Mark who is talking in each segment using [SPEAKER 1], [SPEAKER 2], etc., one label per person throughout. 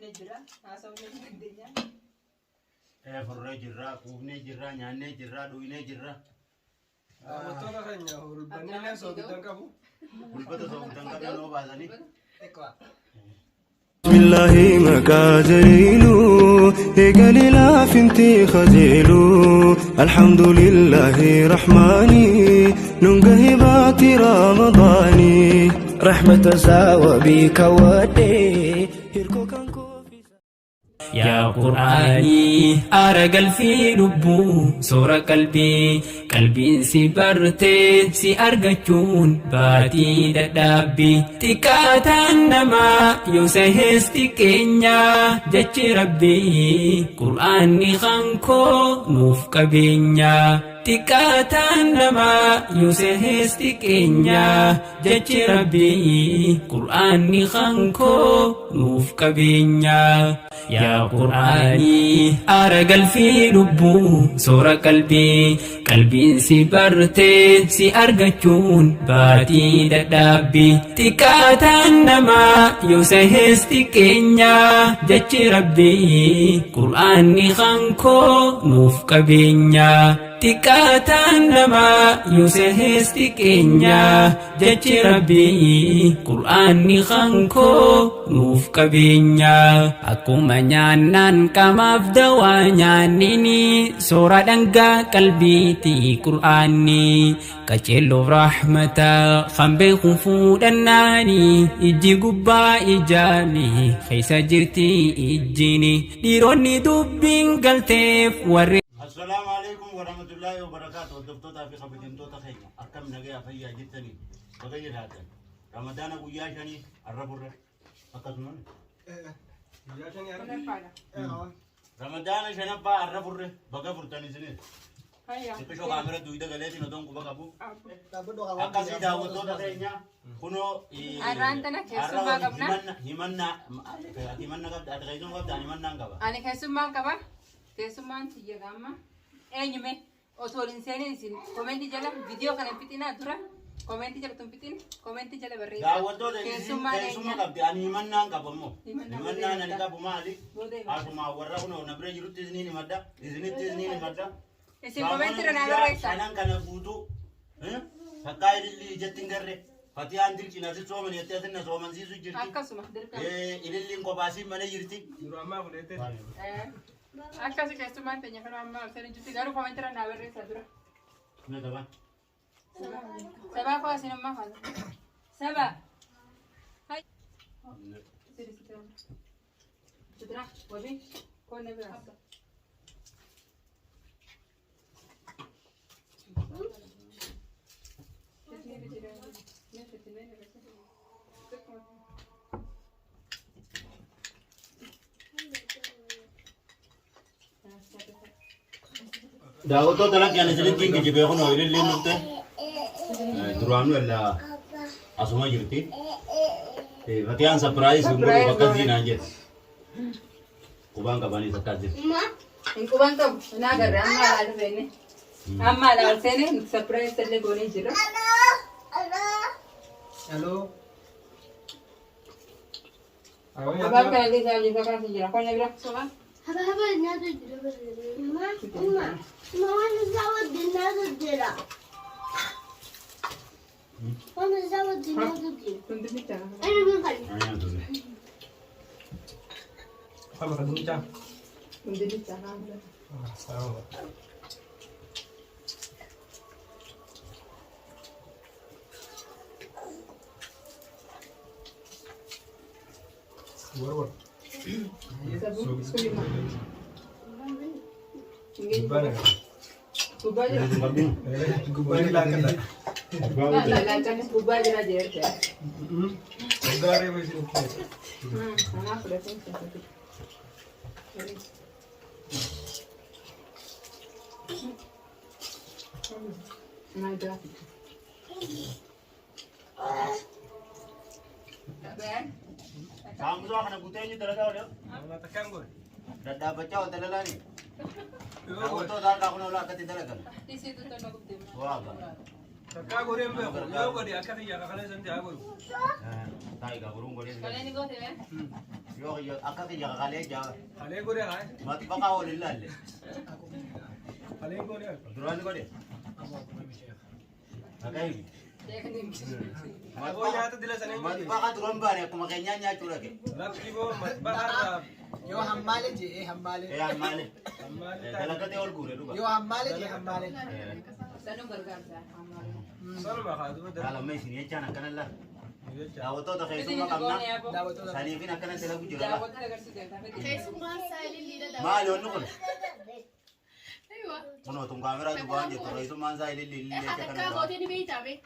[SPEAKER 1] Quufnee jira. Haasa'uu ni dandeenya.
[SPEAKER 2] Furree jirra, quufnee jirra, nyaannee jirra, dhugnee jirra.
[SPEAKER 3] Daawwattoota keenya hulbanni soogiddan qabu.
[SPEAKER 2] Hulbata soogiddan qabna noo baasanii.
[SPEAKER 4] بالله مكاجيلو إيقالي لا فنتي خجيلو الحمد لله رحماني ننقه باتي رمضاني رحمة ساوى ودي هيركو كان كوفي.
[SPEAKER 5] Yaa Qur'aanii aara galfii lubbuu soora qalbii qalbiin si bartee si argachuun baatii dadhabbii xiqqaataan namaa yoo sahees xiqqeenyaa jechi rabbii Qur'aanni kankoo nuuf qabeenyaa. Xiqqaataan namaa yoo sahees xiqqeenyaa jechi rabbii Qur'aanni kankoo nuuf qabeenyaa. Yaa Qur'aanii aara galfii lubbuu soora qalbii qalbiin si bartee si argachuun baatii dadhabbii xiqqaataan namaa yoo sahees xiqqeenyaa jechi rabbii Qur'aanni kankoo nuuf qabeenyaa. Xiqqaataan namaa yoo sahees xiqqeenyaa jechi rabbii Qur'aanni kankoo nuuf qabeenyaa. Akkuma nyaannaan qaamaaf dawaa nyaannini soora dhangaa qalbiiti Qur'aanni qaceelloof rahmata kan beeku fuudhannaani ijji gubbaa ijaani keessa jirti ijjini dhiironni dubbiin galteef warri.
[SPEAKER 2] Assalaamu alaikum warahmatullaahi wabarakaatu. Hordoftootaa fi kabajamtoota keenya akkam nagaya fayyaa jirtanii baga jiraatan. Ramadaana guyyaa shanii har'a burre akkasuma
[SPEAKER 3] Guyyaa shanii har'a.
[SPEAKER 1] Shanaffaadha.
[SPEAKER 2] Ramadaana shanaffaa har'a burre baga furtan isinis.
[SPEAKER 1] Fayyaa.
[SPEAKER 2] Xiqqishoo kaamera dugda galeetiin otoon quba qabu. Akkasii daawwattoota keenya kunoo
[SPEAKER 1] Har'aan tana keessummaa qabna.
[SPEAKER 2] Himanna ati himanna qabda ati keessummaa qabda ani himannaan qaba.
[SPEAKER 1] Ani keessummaan qaba. Keessummaan tiyya gaamma. Eenyume osoo hin seenin isin komentii jala viidiyoo kana hin fixinaa dura komentii jala tun fixin komentii jala barreessaa.
[SPEAKER 2] Daawwattoota isin
[SPEAKER 1] Keessummaan
[SPEAKER 2] keessummaa
[SPEAKER 1] eenyu?
[SPEAKER 2] qabdi ani himannaan qaba immoo.
[SPEAKER 1] Himannaa
[SPEAKER 2] Himannaan ani
[SPEAKER 1] booda
[SPEAKER 2] qabu maali?
[SPEAKER 1] Booda himadha.
[SPEAKER 2] Asuma warra kunoo na bira jirutti isiniin himadha. Isinitti isiniin himadha.
[SPEAKER 1] Isin komentii irra naa barreessaa.
[SPEAKER 2] Shanan kana guutuu takkaa ilillii ijatti hin garre. Fatiyaan dirqina asi sooman jettee asin na soomansiisu jirti.
[SPEAKER 1] Akkasuma dirqama.
[SPEAKER 2] Ililliin kophaasiin malee jirti.
[SPEAKER 3] Yeroo ammaa fuudhee
[SPEAKER 1] Akkasi keessummaan teenya kan amma ol seenin jirti garuu komentii irra naa barreessaa dura.
[SPEAKER 2] Na qaba.
[SPEAKER 1] Sabaa koo isin ammaa kana. Saba. Hai. Sidi sidi. Sidra wabi koo na bira.
[SPEAKER 2] Daawwattoota lakki ani isinitti hin kijibee kunoo ililliin dhufte. Duraanuu ella asuma jirti. Fatiyaan surprise hin godhu bakka siinaan jette. Qubaan qabaniis akkas jirti.
[SPEAKER 1] Hin quban qabu. Naa agarra amma alaa dhufeenne. Amma alaa ol seene nuti surprise illee goonee jirra.
[SPEAKER 3] Hello.
[SPEAKER 1] Abaan kana illee isaa hojii fakkaatu jira. Koo na bira sobaa.
[SPEAKER 6] Haba nyaata jira. Ma, ma, ma waan isaa wajjin nyaata jira. Waan isaa wajjin nyaata jira.
[SPEAKER 1] Kun dinnicha.
[SPEAKER 6] Inni kun kan.
[SPEAKER 3] Kama kan dinnichaa.
[SPEAKER 1] Kun dinnicha.
[SPEAKER 3] Warwar.
[SPEAKER 1] Sabu.
[SPEAKER 3] Gubbaa nagaa.
[SPEAKER 1] Gubbaa jira.
[SPEAKER 3] Gubbaa ni laaqata.
[SPEAKER 1] Laaqannis gubbaa jira jeerte.
[SPEAKER 3] Waggaa reefu isinitti.
[SPEAKER 1] Kanaaf fudhatee keessatti. Nagaa. Ben.
[SPEAKER 2] Saambusaa kana guutee eenyu dalagaa oole?
[SPEAKER 3] Nama takkaan godhe.
[SPEAKER 2] Dadhaabbachaa ol dalalaani. Daawwattoota harkaa kun olaa akkatti dalagan.
[SPEAKER 1] Isiitu tolma gubdee.
[SPEAKER 2] Waa ba.
[SPEAKER 3] Takkaa godhee hin beeku. Yoo godhe akka xiyyaa kakalee san ta'aa godhu.
[SPEAKER 2] Taa'i gaburuun godhee.
[SPEAKER 1] Kalee ni goote bee?
[SPEAKER 2] Yoo akka kiyya kakalee jaa.
[SPEAKER 3] Kalee godhee haa.
[SPEAKER 2] Matbaqa wal hin laalle.
[SPEAKER 3] Kalee godhee.
[SPEAKER 2] Duraan godhe. Dhagahi.
[SPEAKER 3] Aboo nyaata dila sana hin godhe.
[SPEAKER 2] Matbaqa duraan baane akkuma keenyaa nyaachuu dhaqe.
[SPEAKER 3] Lakki boo matbaqa irraa.
[SPEAKER 7] Yoo hammaalee jee hammaalee.
[SPEAKER 2] Ee hammaalee.
[SPEAKER 3] Hammaalee taa'e.
[SPEAKER 2] Dalagatee ol guure dhuga.
[SPEAKER 7] Yoo hammaalee jee hammaalee.
[SPEAKER 1] Sanuu gargaarsa.
[SPEAKER 3] Sanuma haa duba dala.
[SPEAKER 2] Laalamma isin jechaan akkana laa.
[SPEAKER 3] Jecha.
[SPEAKER 2] Daawwattoota
[SPEAKER 1] Fidin
[SPEAKER 2] keessummaa qabna.
[SPEAKER 1] goone yaaboo.
[SPEAKER 7] Daawwattoota.
[SPEAKER 2] Saniifin akkana dalagu jira laa.
[SPEAKER 1] Daawwattoota agarsiisu deemta. Fidin.
[SPEAKER 8] Keessummaan isaa ililliidha.
[SPEAKER 2] Maali wanni kun?
[SPEAKER 8] Aywa.
[SPEAKER 2] Kunoo tun kaameraa duubaan jirtu keessummaan isaa ililli ililli jecha kana
[SPEAKER 8] Takkaa
[SPEAKER 2] dura.
[SPEAKER 8] gootee ni beektaa bee.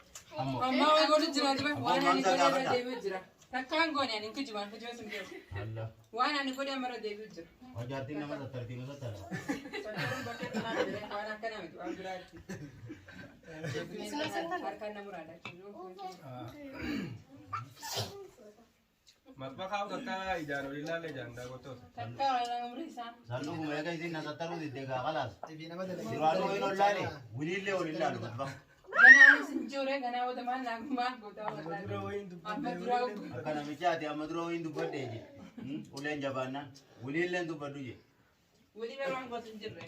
[SPEAKER 2] Ammoo.
[SPEAKER 1] Ammaa waan godhu jira duba. Waan ani
[SPEAKER 2] Ammoo
[SPEAKER 1] godhe irra
[SPEAKER 2] gaafadha.
[SPEAKER 1] deebi'u jira. Takkaan goone ani hin kijibaan kijibaa sun beeku.
[SPEAKER 2] Allah.
[SPEAKER 1] Waan ani godhe amma irra deebi'u jira.
[SPEAKER 2] Hojaartiin nama tattartiin tattara.
[SPEAKER 1] Sanarruun bakkee kanaa jedhee waan akkanaa miti waan biraatti. Harkaan na muraadha.
[SPEAKER 3] Matbaqa takkaa ijaan ol ilaalle ijaan daawwattoota.
[SPEAKER 1] Takkaa waan umrii isaa.
[SPEAKER 2] Sannuquma eega isin na tattaruu didde gaa kalaas.
[SPEAKER 7] Ifi nama dalagee.
[SPEAKER 2] Duraanuu hin ollaale. Wiliillee ol hin laalu matbaqa.
[SPEAKER 1] Ganaa anis hin jirre ganaa wata maal naa maal goota
[SPEAKER 3] Amma dura wayiin
[SPEAKER 1] Amma
[SPEAKER 3] dubbadde.
[SPEAKER 1] dura
[SPEAKER 2] Akka namichaati amma dura wayiin dubbadhe je. Uleen jabaannaan. Wiliilleen dubbadhu je.
[SPEAKER 1] Walii bara waan gootu hin jirre.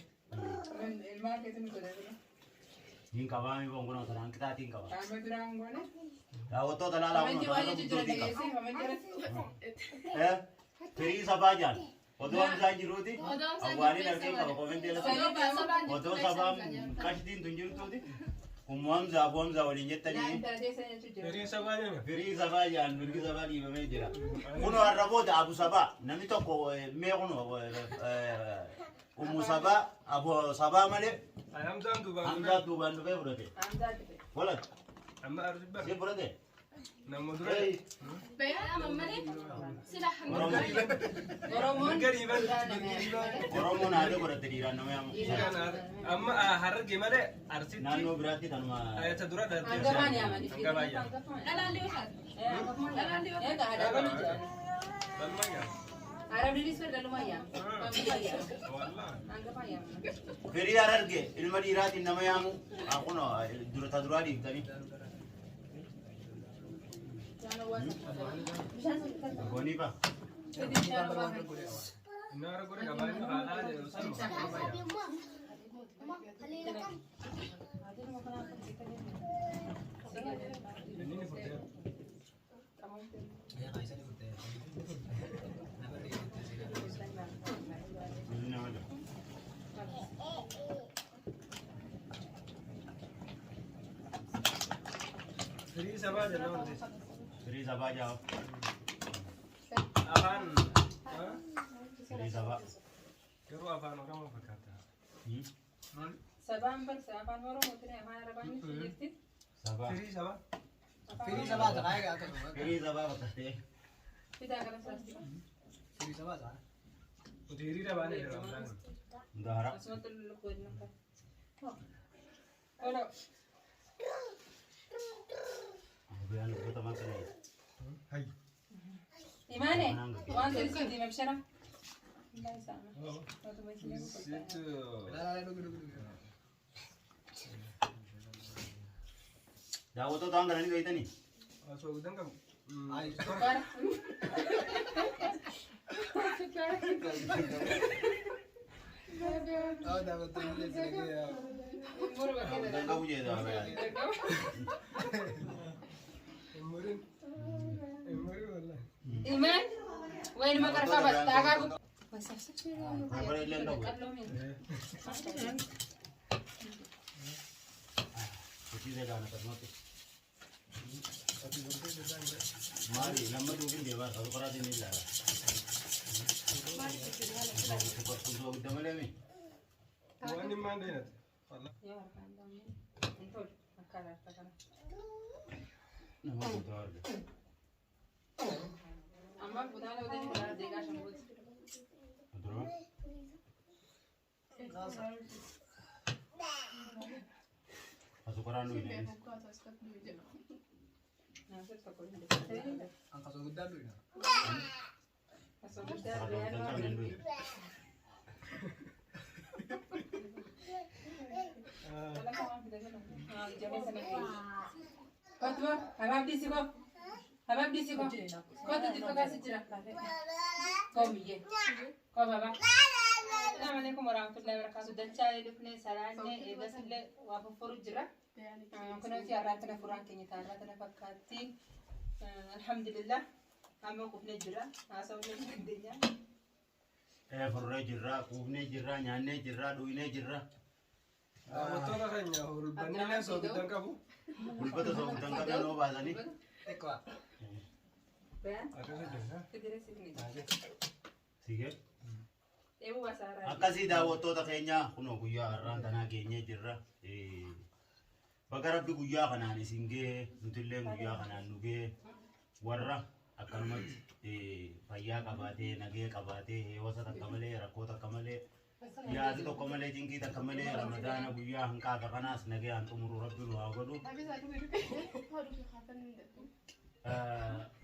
[SPEAKER 1] Ilmaan keessatti godha.
[SPEAKER 2] Hin qabaami boonkunoo tanaan qixaatiin qaba.
[SPEAKER 1] Amma dura waan goone.
[SPEAKER 2] Daawwattoota laalaa
[SPEAKER 1] Komentii
[SPEAKER 2] kunoo
[SPEAKER 1] waan
[SPEAKER 2] tanaan
[SPEAKER 1] jechu jira
[SPEAKER 2] guddootiin qaba.
[SPEAKER 1] dhageessee komentii irratti.
[SPEAKER 2] Firii sabaa jaan. Odoo hamsaan jiruuti.
[SPEAKER 8] Odoo hamsaan
[SPEAKER 2] Awwaaliin
[SPEAKER 8] jirtu
[SPEAKER 2] harkeen qaba komentii irratti.
[SPEAKER 8] Sabaan
[SPEAKER 2] Odoo sabaan qashtiin tun jirtuuti. Ummu Hamzaa Abu Hamzaa waliin
[SPEAKER 1] Naa
[SPEAKER 2] jettanii.
[SPEAKER 1] intala teessa jechuu jira.
[SPEAKER 3] Firiin sabaa jedhama.
[SPEAKER 2] Firii sabaa jaan mirgi sabaa dhiibamee jira. Kunoo har'a booda Abu Sabaa namni tokko mee kunoo Ummu Sabaa Abu Sabaa malee
[SPEAKER 3] Ay Hamzaan duubaan
[SPEAKER 2] Hamzaa
[SPEAKER 3] dhufee.
[SPEAKER 2] duubaan dhufee fudhate.
[SPEAKER 1] Hamzaa dhufe.
[SPEAKER 2] Walati
[SPEAKER 3] Amma arsi bara.
[SPEAKER 2] si fudhate.
[SPEAKER 3] Nama dura.
[SPEAKER 2] Hey,
[SPEAKER 8] Beekaa malee sila hamma.
[SPEAKER 2] Oromoo
[SPEAKER 1] Oromoon
[SPEAKER 3] Mirga dhiiban.
[SPEAKER 1] dhiiraa nama
[SPEAKER 3] Mirga dhiiban.
[SPEAKER 2] Oromoon haadha godhatte dhiiraan nama yaamu.
[SPEAKER 3] Amma hararge malee arsitti.
[SPEAKER 2] Naannoo biraatti tanuma
[SPEAKER 3] Ta dura dhaltee.
[SPEAKER 1] Hangafaan yaamani.
[SPEAKER 3] Hangafaan yaamani.
[SPEAKER 8] Dhalaan dhiyoo taate.
[SPEAKER 1] Dhalaan dhiyoo taate. Aadaa jira.
[SPEAKER 3] Balma yaamani.
[SPEAKER 1] Arabni sun dhalumaa yaama. Hangafaan yaama.
[SPEAKER 3] Wallah.
[SPEAKER 1] Hangafaan yaama.
[SPEAKER 2] firii hararge ilma dhiiraatiin nama yaamu. Kunoo dura ta duraa dhiibtanii. Goonii fa'a.
[SPEAKER 1] Fidin bishaan obaa.
[SPEAKER 3] Inni hara godhe qabaa inni haadhaa jedhu sanuma. Hangafaan yaamani. Inni ni furteera.
[SPEAKER 2] Nama dha.
[SPEAKER 3] Firii sabaa jedhama nuti.
[SPEAKER 2] Firii sabaa jaa.
[SPEAKER 3] Afaan.
[SPEAKER 2] Firii sabaa.
[SPEAKER 3] Garuu afaan Oromoo fakkaata.
[SPEAKER 1] Sabaan barsa afaan Oromoo ture afaan Arabaan ni jirti.
[SPEAKER 2] Sabaa.
[SPEAKER 3] Firii sabaa.
[SPEAKER 7] Firii sabaa ta'a egaa akkasuma.
[SPEAKER 2] Firii sabaa fakkaatee.
[SPEAKER 1] Fidaa kana saasti.
[SPEAKER 7] Firii sabaa ta'a.
[SPEAKER 3] Nuti hiriira baanee jira Hamzaan.
[SPEAKER 2] Gaara.
[SPEAKER 1] Asumatti lukkuu inni akka. Olo.
[SPEAKER 2] Biyaan uffata maal
[SPEAKER 3] Hayy.
[SPEAKER 1] Imaane waan ta'e sun diima bishara. Allah isaama. Waatuma isin eegu
[SPEAKER 3] Sitti.
[SPEAKER 7] Laalaalee dhugi dhugi dhugi.
[SPEAKER 2] Daawwattoota waan kana ni beektanii?
[SPEAKER 3] Osoo guddaan qabu.
[SPEAKER 7] Ay.
[SPEAKER 1] Sukkaara. Sukkaara.
[SPEAKER 7] Oh daawwattoonni illee si dhagee.
[SPEAKER 1] Mura bakkee
[SPEAKER 2] Guddaan qabu jee daawwattoota.
[SPEAKER 3] Umuriin. Umurii wallah.
[SPEAKER 1] Imaan wayin maqarfaa daakaa gubbaa.
[SPEAKER 2] Barbaree illee hin qabu. Horsiisee gaana akkasumatti. Maali nama duubin deemaa qabu karaatiin ni ilaala. Kun guddaa malee mi?
[SPEAKER 3] Waan dhimma hin deenate. Wallah.
[SPEAKER 2] Nama guutuu arga.
[SPEAKER 1] Amma butaan odanii karaa deegaa shambuuti.
[SPEAKER 2] Dura. Asu karaan nuyi neenis.
[SPEAKER 7] Anqasoo guddaan dhuyna.
[SPEAKER 1] Asoo guddaa
[SPEAKER 2] Karaa guddaan qabne nuyi.
[SPEAKER 1] Kottu habaab dhiisi koo. Habaab dhiisi koo. Kottu xiqqoo kaasi jira. Koo miyyee. Koo baba. Assalamu alaikum warahmatullahi wabarakatuh. Dachaalee dhufnee salaannee eegasillee waa fufuru jira. Kunuunsi har'aan tana furaan keenya taarraa tana fakkaatti. Alhamdulillah. Amma quufnee jira. Haasa'uu ni dandeenya.
[SPEAKER 2] Furree jirra, quufnee jirra, nyaannee jirra, dhugnee jirra.
[SPEAKER 3] Daawwattoota keenya hulbannillee soogiddan qabu.
[SPEAKER 2] Hulbata soogiddan qabna noo baasanii.
[SPEAKER 7] Xiqqoo.
[SPEAKER 1] Bayaan.
[SPEAKER 3] Akkasii jirra.
[SPEAKER 1] Fidire sifni.
[SPEAKER 2] Sigee.
[SPEAKER 1] Eebuu basaaraa.
[SPEAKER 2] Akkasii daawwattoota keenya kunoo guyyaa har'aan tanaa geenyee jirra. Baga Rabbi guyyaa kanaan isin gahee nutillee guyyaa kanaan nu gahee warra akkanumatti fayyaa qabaatee nagee qabaatee heewasa takka malee rakkoo takka malee yaada tokko malee cinqii takka malee ramadaana guyyaa hanqaaqa kanaas nagee han xumuru Rabbi nu haa godhu.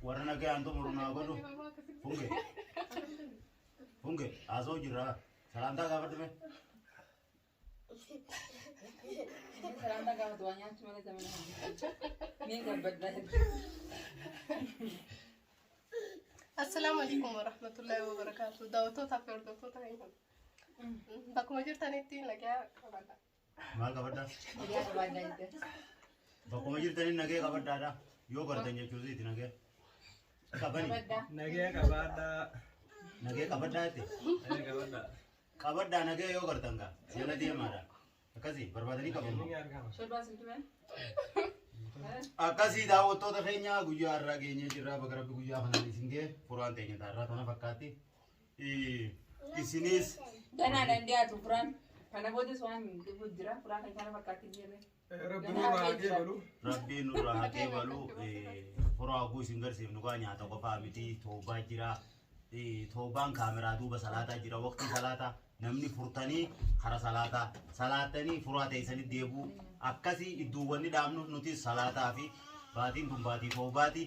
[SPEAKER 2] Warra nagee han xumuru nu haa godhu. Funge. Funge haasa'u jirra. Salaamtaa gaafadhu mee.
[SPEAKER 1] Salaamtaa gaafatu waa nyaachuu malee zamana kana. Ni gabbadha.
[SPEAKER 8] Assalaamu alaikum warahmatullahi wabarakatuh. Daawwattootaa fi hordoftoota keenya. Bakkuma jirtanitti nagaa qabadha.
[SPEAKER 2] Maal qabaddaa?
[SPEAKER 1] Nagaa qabaadhaa jette.
[SPEAKER 2] Bakkuma jirtanii nagee qabaddaadha. Yoo baratan jechuusiiti nagee. Qabani.
[SPEAKER 1] Qabaddaa.
[SPEAKER 3] Nagee qabaadhaa.
[SPEAKER 2] Nagee qabaddaa jette.
[SPEAKER 3] Nagee qabadhaa.
[SPEAKER 2] Qabaddaa nagee yoo baratan gaa. Jala deemaadha. Akkasii barbaadanii qabamu.
[SPEAKER 3] Inni argama.
[SPEAKER 1] Shorbaa simtume.
[SPEAKER 2] Akkasii daawwattoota keenya guyyaa har'aa geenyee jirra. Baga Rabbi guyyaa kanaan isin ga'e furaan teenya taarraa tana fakkaatti. Isinis
[SPEAKER 1] Ganaan dhiyaatu furaan. Kana boodas waan dhibu jira. Furaan kan kana fakkaatti jirre.
[SPEAKER 3] Rabbi nurraa haa geebalu.
[SPEAKER 2] Rabbiin nurraa haa qeebalu. Furaa oguu isin garsiifnu gaa nyaata qofaa miti toobaa jira. Toobaan kaameraa duuba salaataa jira. Waqtii salaataa namni furtanii kara salaataa salaatanii furaa teessanii deebi'u. Akkasii iddoowwan dhaabnu nuti salaataa fi baatiin tun baatii toobaati.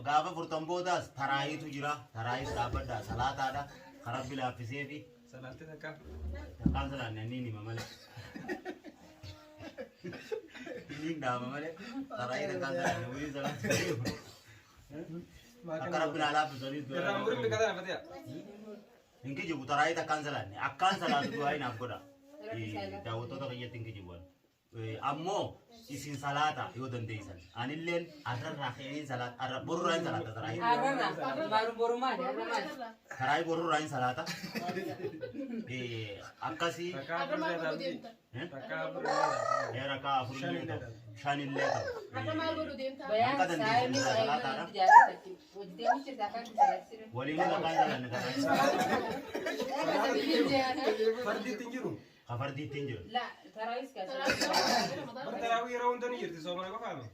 [SPEAKER 2] Gaafa furtan boodaas taraayitu jira. Taraayis dhaabbadha salaataadha. Kan Rabbi laaffisee fi
[SPEAKER 3] Salaattee takka.
[SPEAKER 2] takkaan salaanne inni hima malee. Inni dhaama malee taraayii takkaan salaanne wayii salaanne. Akka Rabbi naa laaffisaniif
[SPEAKER 3] Irraan murin biqilaa nafateera.
[SPEAKER 2] Hin kijibu taraayii takkaan salaanne akkaan salaatu du'aa naaf godha. Daawwattoota kiyyatti hin kijibu. Ammoo isin salaata yoo dandeessan anilleen arrarraa ka'een salaata arra borurraa hin salaata taraayii.
[SPEAKER 1] Arrarraa. Maaru boru maali? Arra maali?
[SPEAKER 2] Taraayii borurraa hin salaata. Akkasii
[SPEAKER 3] Takka afur
[SPEAKER 8] Arra maal
[SPEAKER 3] illee
[SPEAKER 8] godhu
[SPEAKER 3] ta'a.
[SPEAKER 8] deemta?
[SPEAKER 3] Takka afur illee ta'a.
[SPEAKER 2] Rakaa afur illee ta'u shan illee ta'u.
[SPEAKER 8] Arra maal godhu deemta?
[SPEAKER 1] Bayaan
[SPEAKER 2] Akka dandeessan
[SPEAKER 1] saayinii
[SPEAKER 2] salaataadha.
[SPEAKER 1] saayinii ijaarsa. Hojii deemu jirta akka salaatira.
[SPEAKER 2] Waliin lakkaan salaanne taraayii.
[SPEAKER 3] Fardiitti hin jiru.
[SPEAKER 2] Kafardiitti hin jiru.
[SPEAKER 1] La taraayis kaasa.
[SPEAKER 3] Bar taraawii yeroo hunda ni jirti soomana qofaame.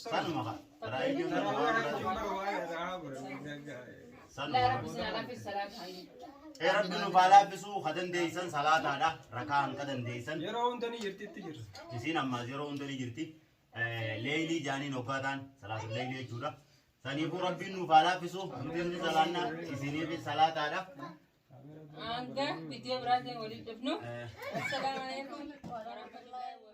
[SPEAKER 2] Sanuma ka. Taraayii
[SPEAKER 3] Taraawii jechuun bara waa'ee rahaa godhe.
[SPEAKER 1] La
[SPEAKER 2] Sanuma.
[SPEAKER 1] rabbi sin alaafis salaata.
[SPEAKER 2] Rabbi nu haa laaffisu ka dandeessan salaataadha. Rakaa hanqa dandeessan.
[SPEAKER 3] Yeroo hunda ni jirti itti jirti.
[SPEAKER 2] Isiin ammaas yeroo hunda ni jirti. Leeylii jaaniin hoggaa ta'an salaatul leeylii jechuudha. Saniifuu Rabbiin nuuf haa laaffisu. Nuti ni salaanna isiniifis salaataadha.
[SPEAKER 1] Hanga viidiyoo biraatiin waliin dhufnu. Assalaamu alaikum warahmatullahi.